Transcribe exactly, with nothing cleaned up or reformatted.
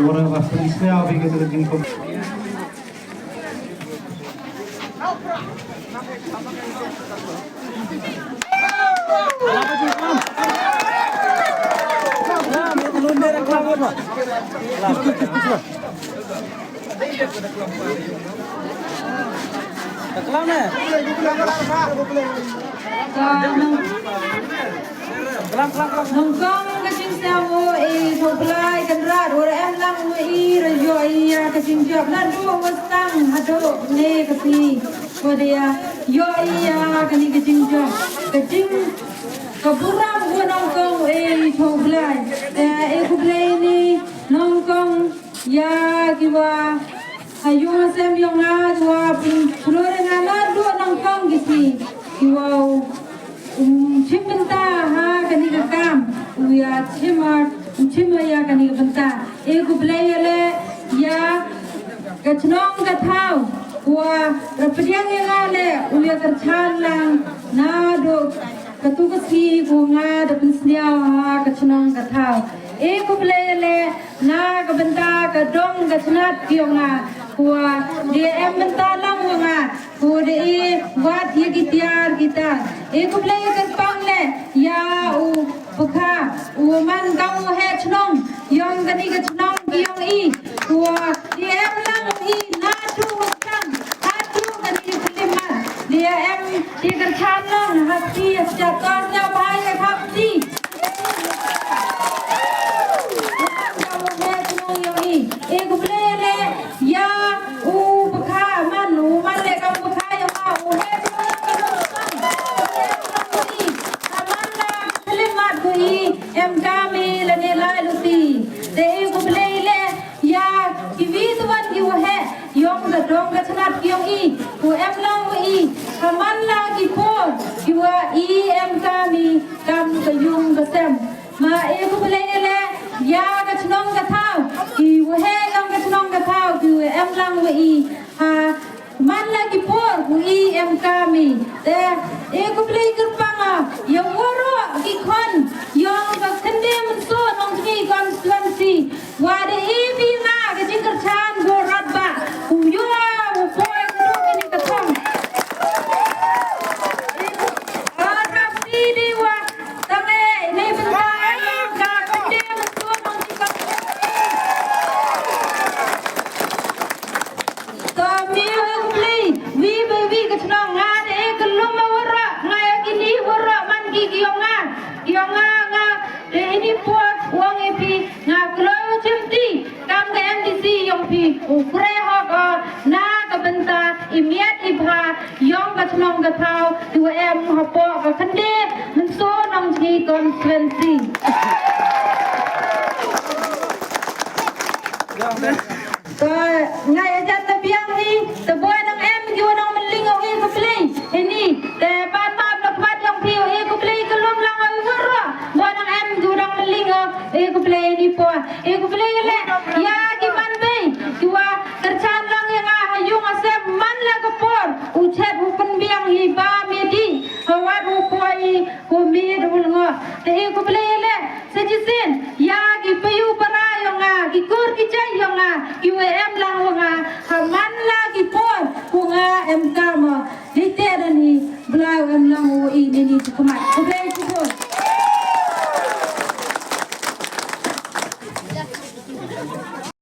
Ora ba pynslem ïa ka jingkop. Nyngkong ka jingsngew, u Blai Kynrad u la em lang u i, ra ïoh ïa ka jingjop naduh u sdang haduh ne ka sngi. Ko de ïa ïoh ïa kane ka jingjop, ka jing ka burom u nyngkong, e, u Blai. Te e khublei ni nyngkong ïa kiwa ha ïung ha sem yong nga, kiwa pynslem ïa nga naduh nyngkong ki sngi, kiwa u shim bynta ha kane ka kam, u ïa shim, u shim ïa kane ka bynta. E khublei ïa leh ïa ka chnong ka thaw, wa ra pdiang ïa nga leh, u ïa kyrchan lang naduh katu ka sngi ko nga da pynsngew ha ka chnong ka thaw. E khublei ïa leh na ka bynta ka dong ka tnat ki yong nga, ko de em bynta lang wa nga, ko de i wat ïa ki tiar ki tar. E khublei ïa kyrpang leh ïa u Pkha, u man kam u heh chnong yong kane ka chnong ki yong i, ko de em lang u i naduh u sdang haduh kane ka khyllipmat. De em de kyrchan lang ha phi, ha phi to sngewbha ïa ka phi. E khublei leh ïa u Pkha man, u man leh kam u Pkha ïa ma u heh. Ka man la khyllipmat ko i em kam i lane lai luti. Te e khublei leh ïa kiwi twan kiwa heh yong ka dong ka tnat ki yong i, ko em lang wa i ha man la ki por kiwa i em kam i kam ka ïung ka sem. Ma e khublei leh ïa ka chnong ka thaw, kiwa heh yong ka chnong ka thaw kiwa em lang wa i ha man la ki por ko i em kam i. Te e khublei kyrpang ïa waroh ki khon yong ka Khynde Mynso Nongjngi constituency, wa de i bi nga ka jingkyrchan ko radbah, u ïoh u poi kane ka thong. Ara phi de wa tang e ne bynta ka Khynde Mynso Nongjngi. To mi u khublei wi ba wi ka chnong, nga de e ka lum waroh, nga ïa kini waroh man ki ki yong nga, ki yong nga, nga de ini por u ong e phi, nga kloi u chimti kam ka M D C yong phi, u khreh hok o na ka bynta i miat i bha yong ka chnong ka thaw kiwa em hapoh ka Khynde Mynso Nongjngi constituency. Te nga ïa jan na biang hi, te boi nang em kiwa nang mylling o, e khublei ini. Te pat map na khmat yong phi o, e khublei ka lum lang o, i waroh boi nang em kiwa nang mylling o, e khublei ini por. E khublei leh ïa ki man bei kiwa kyrchan lang ïa nga ha ïung ha sem man la ka por, u chet u pynbiang hi ba me di ha wat u poi ko mi da u lngoh. Te e khublei leh sa shisien ïa ki payu para yong nga, ki kur ki jait yong nga kiwa em lang wa nga ha man la ki por ko nga em kam o. Lite da ni Blai u em lang wa i mini tu khmat. Khublei shibun.